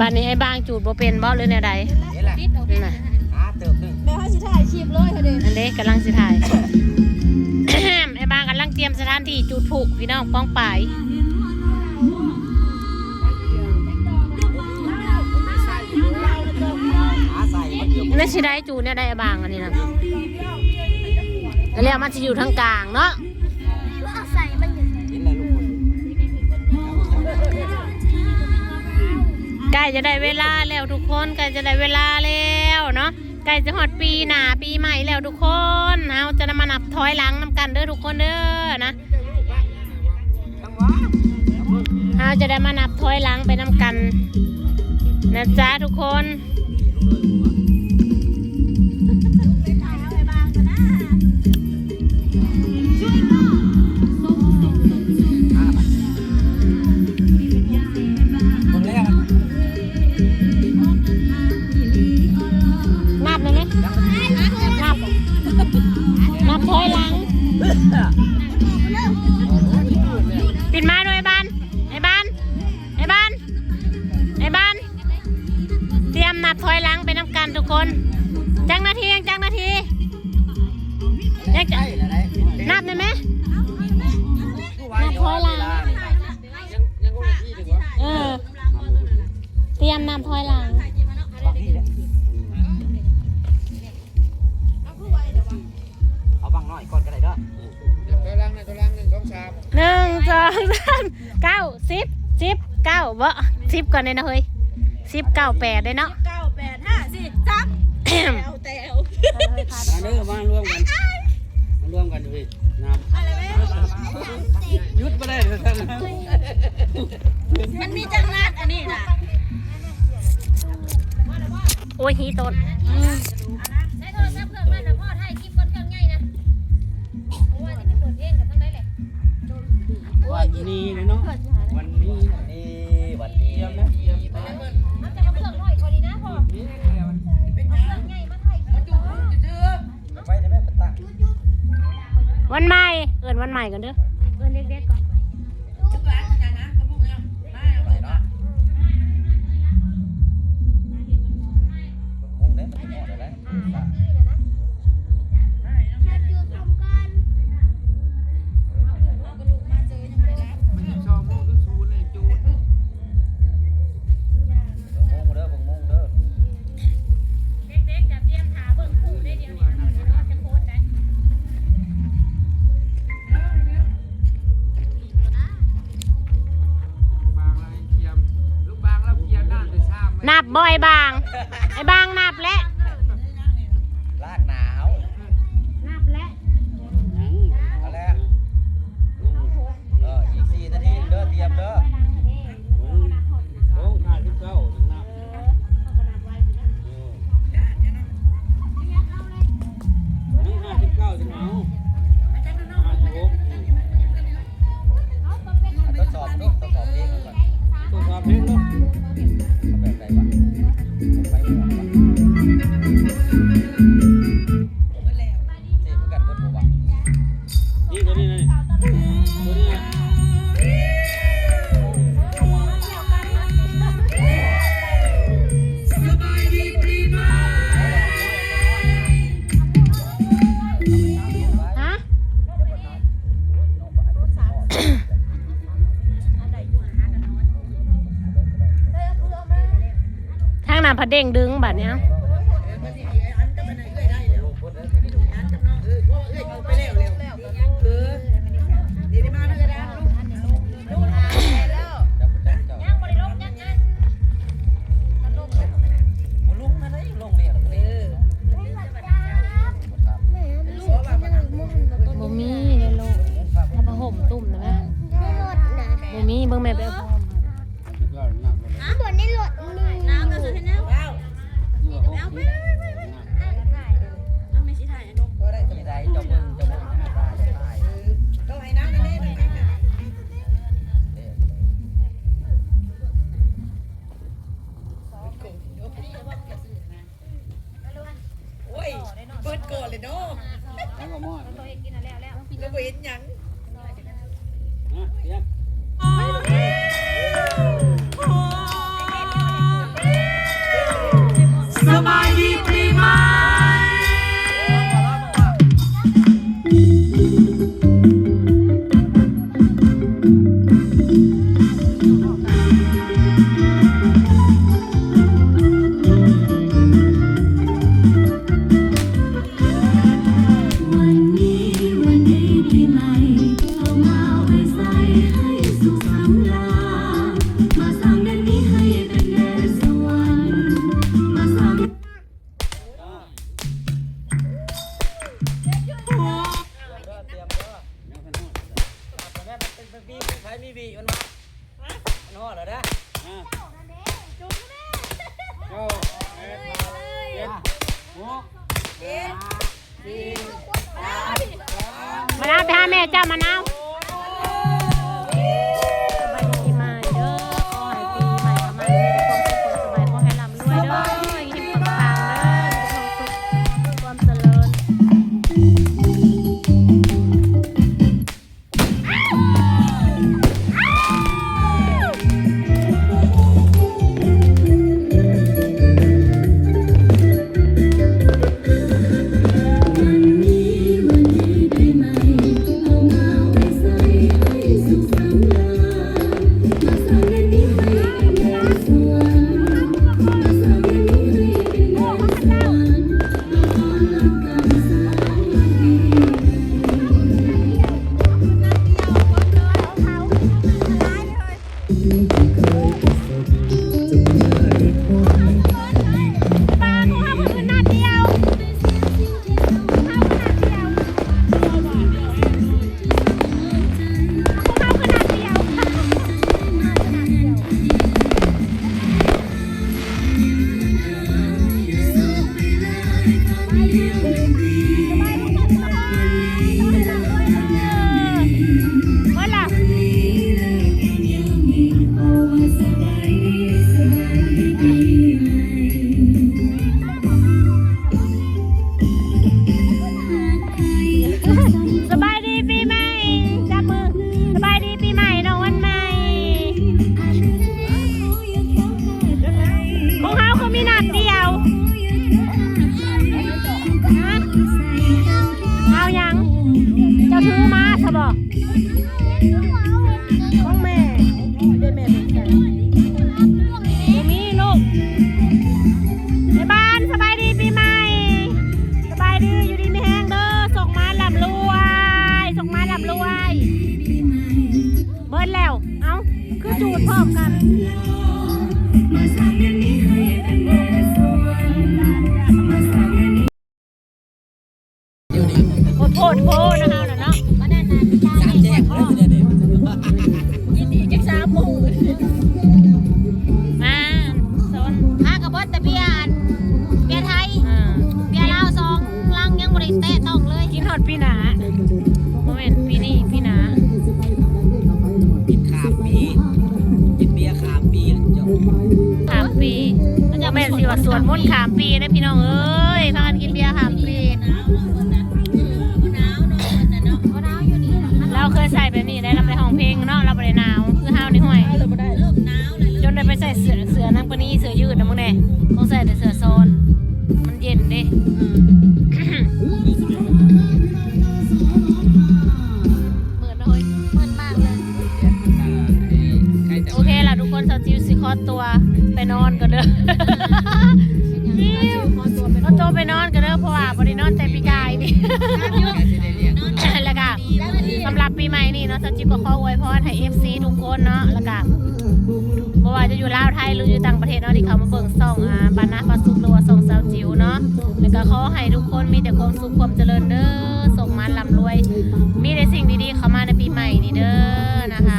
ບາດນີ້ໄອ້ບາງຈູດບໍ່ເປັນບໍ່ ຫຼືແນວໃດ? ນີ້ແຫຼະ ນະ ຫາເຕີບໜຶ່ງ ແມ່ເຮົາຊິຖ່າຍຄລິບເລີຍເດ. ອັນເດ້ ກຳລັງຊິຖ່າຍ ໄອ້ບາງກຳລັງຕຽມສະຖານທີ່ຈູດພຸ ພີ່ນ້ອງປ້ອງປາຍ. ແລ້ວຊິໄດ້ຈູດແນວໃດ ອ້າຍບາງອັນນີ້ນະ? ແລ້ວມັນຊິຢູ່ທາງກາງເນາະ. ໃກ້ຈະໄດ້ເວລາແລ້ວທຸກຄົນ ໃກ້ຈະໄດ້ເວລາແລ້ວເນາະ ໃກ້ຈະຮອດປີໜ້າປີໃໝ່ແລ້ວທຸກຄົນ. ເຮົາຈະໄດ້ມານັບຖອຍຫຼັງນຳກັນເດີທຸກຄົນເດີນະ. ເຮົາຈະໄດ້ມານັບຖອຍຫຼັງໄປນຳກັນນະຈ໊ະທຸກຄົນ. ນັບໄດ້ໄໝ? ນັບ ນັບຖອຍຫຼັງ. ປິ່ນມາດ້ວຍ ອ້າຍບານ ອ້າຍບານ ອ້າຍບານ ອ້າຍບານ ຕຽມນັບຖອຍຫຼັງໄປນຳກັນທຸກຄົນ. ຈັກນາທີ ຍັງຈັກນາທີ? ຍັງຈັກ ນັບໄດ້ໄໝ? ນັບຖອຍຫຼັງ. ເອີ ຕຽມນັບຖອຍຫຼັງ. ເອົາບັ້ງນ້ອຍກ່ອນກໍໄດ້ເດີ. ນັບຖອຍຫຼັງນະ ຖອຍຫຼັງ ໜຶ່ງ ສອງ ສາມ ໜຶ່ງ ສອງ ສາມ ເກົ້າ ສິບ ສິບ ເກົ້າ ບໍ່ ສິບກ່ອນເດ້ນະເຮີ້ຍ. ສິບ ເກົ້າ ແປດ ເດ້ເນາະ. ເກົ້າ ແປດ ຫ້າ ສີ່ ສາມ ແຕ່ວ ແຕ່ວ. ມາເດີ ມາລວມກັນ ມາລວມກັນເວີຍ. ນັບ ມາເລີຍ ຢຸດບໍ່ໄດ້. ມັນມີຈັກນັດອັນນີ້ນະ? ໂອ້ຍ ຮີໂຕນ. ໃຊ້ໂທລະສັບເຄື່ອງນັ້ນນະ ພໍ່ຖ່າຍຄລິບກ່ອນເຄື່ອງໃຫຍ່ນະ. ເພາະວ່າຊິໄປເປີດເພງກັນທາງໃດແຫຼະ. ວັນນີ້ເນາະ ວັນນີ້ ວັນນີ້ ວັນນີ້ ຕຽມນະ ຕຽມ. ເອົາແຕ່ເຄື່ອງນ້ອຍກ່ອນນີ້ນະພໍ່. ເປັນຫຍັງ? ເອົາເຄື່ອງໃຫຍ່ມາຖ່າຍຄລິບ. ໄປໄດ້ແມ່ ໄປຕັ້ງ. ວັນໃໝ່ ເອີ້ນວັນໃໝ່ກ່ອນເດີ ເອີ້ນເດັກໆກ່ອນ. ນັບບໍ່ ອ້າຍບາງ? ອ້າຍບາງນັບແຫຼະ. ລ້າງໜ້າເອົາ. ນັບແຫຼະ. ເອົາແລ້ວ. ເອີ ອີກສີ່ນາທີເດີ ຕຽມເດີ. ໂອ້ ຫ້າສິບເກົ້າ ນັບ. ຫ້າສິບເກົ້າ ເອົາ ຫ້າສິບຫົກ. ທົດສອບເນາະ ທົດສອບເພງກ່ອນ ທົດສອບເພງເນາະ ເອົາແບບໃດວະ? ໄປບໍ່ໄດ້ວະ ເຊບຄືກັນເບິດບໍ່ວະ? ນີ້ ຕົວນີ້ນະ ຕົວນີ້ນະ. ຮະ? ທາງນັ້ນພະເດັງດຶງບາດນີ້. ບໍ່ມີໃນໂລກ ເອົາຜ້າຫົ່ມຕຸ້ມໄດ້ໄໝ? ບໍ່ມີ ເບິ່ງແມ່ໄປເອົາຜ້າຫົ່ມ. ໂອ້ຍ ເບິດກ່ອນເລີຍເນາະ ແລ້ວບໍ່ເຫັນຫຍັງ. ຮະ ຕຽມ. ໂອ້ຍ ໂອ້ຍ ໂອ້ຍ ໂອ້ຍ. ພໍແລ້ວເດີ ເກົ້າ ແປດ ເຈັດ ຫົກ ເຈັດ ສີ່ ສາມ ມະນາວ ໄປຫາແມ່ເຈົ້າ ມະນາວ. ສະບາຍດີປີໃໝ່ເດີ ຂໍໃຫ້ປີໃໝ່ເຂົ້າມາໃຫ້ມີແຕ່ຄວາມສຸກຄວາມສະບາຍ ຂໍໃຫ້ລ່ຳລວຍເດີ ເຮັງໆປັງໆເດີ ມີແຕ່ຄວາມສຸກຄວາມຈະເລີນ. ສະບາຍດີປີໃໝ່ ຈັບມື ສະບາຍດີປີໃໝ່ ນ້ອງວັນໃໝ່. ຂອງເຮົາຄືມີໜ້າດຽວ ຮະ ເອົາຫຍັງ? ເຈົ້າຖືມາຊະບໍ? ຂອງແມ່ ເດ້ແມ່ເປັນຫຍັງ? ບໍ່ມີລູກ. ແມ່ບ້ານ ສະບາຍດີປີໃໝ່ ສະບາຍດີ ຢູ່ດີມີແຮງເດີ ໂຊກໝານລ່ຳລວຍ ໂຊກໝານລ່ຳລວຍ. ເບິດແລ້ວ ເອົ້າ ຄືຈູດພ້ອມກັນ. ໂພດໂພນະເຮົານະເນາະ ສາມແຈ້ງເລີຍເດ ຍິນດີຈັກສາມໂມງ ມາ ໂຊນ ຫາກະເບິດແຕ່ເບຍ ອັນ ເບຍໄທ ເບຍລາວສອງລັງ ຍັງບໍ່ໄດ້ແຕະຕ້ອງເລີຍ ກິນຮອດປີໜ້າ ບໍ່ແມ່ນປີນີ້ ປີໜ້າ. ກິນຂ້າມປີ ກິນເບຍຂ້າມປີເຈົ້າ ຂ້າມປີ ບໍ່ແມ່ນຊິວ່າສວດມົນຂ້າມປີເດ້ພີ່ນ້ອງເອີຍ ພາກັນກິນເບຍຂ້າມປີ. ລາວເຄີຍໃສ່ແບບນີ້ໄດ໋ ລາວໄປຮ້ອງເພງເນາະ ລາວບໍ່ໄດ້ໜາວຄືເຮົານີ້ ຫ້ວຍ ຈົນໄດ້ໄປໃສ່ເສື້ອ ເສື້ອນາງປານີ ເສື້ອຢືດນະ ມຶງແດ່ ຕ້ອງໃສ່ແຕ່ເສື້ອຊອນ ມັນເຢັນເດ້. ມືດເນາະເຮີຍ ມືດມາກເລີຍ. ໂອເຄລະທຸກຄົນ ສາວຈິວຊິຂໍຕົວໄປນອນກ່ອນເດີ ຂໍຕົວໄປນອນກ່ອນເດີ ເພາະວ່າບໍ່ໄດ້ນອນແຕ່ປີກາຍນີ້ ແລ້ວກະສຳລັບປີໃໝ່ນີ້ເນາະ ສາວຈິວກໍຂໍອວຍພອນໃຫ້ເອັຟຊີທຸກຄົນເນາະ ແລ້ວກະ ບໍ່ວ່າຈະຢູ່ລາວ ໄທ ຫຼື ຢູ່ຕ່າງປະເທດເນາະ ທີ່ເຂົ້າມາເບິ່ງຊ່ອງ ອາ ບ້ານນາຟ້າສຸກ ຫຼືວ່າຊ່ອງສາວຈິວເນາະ ແລ້ວກໍຂໍໃຫ້ທຸກຄົນມີແຕ່ຄວາມສຸກຄວາມຈະເລີນເດີ ໂຊກໝານລ່ຳລວຍ ມີແຕ່ສິ່ງດີໆເຂົ້າມາໃນປີໃໝ່ນີ້ເດີນະຄະ.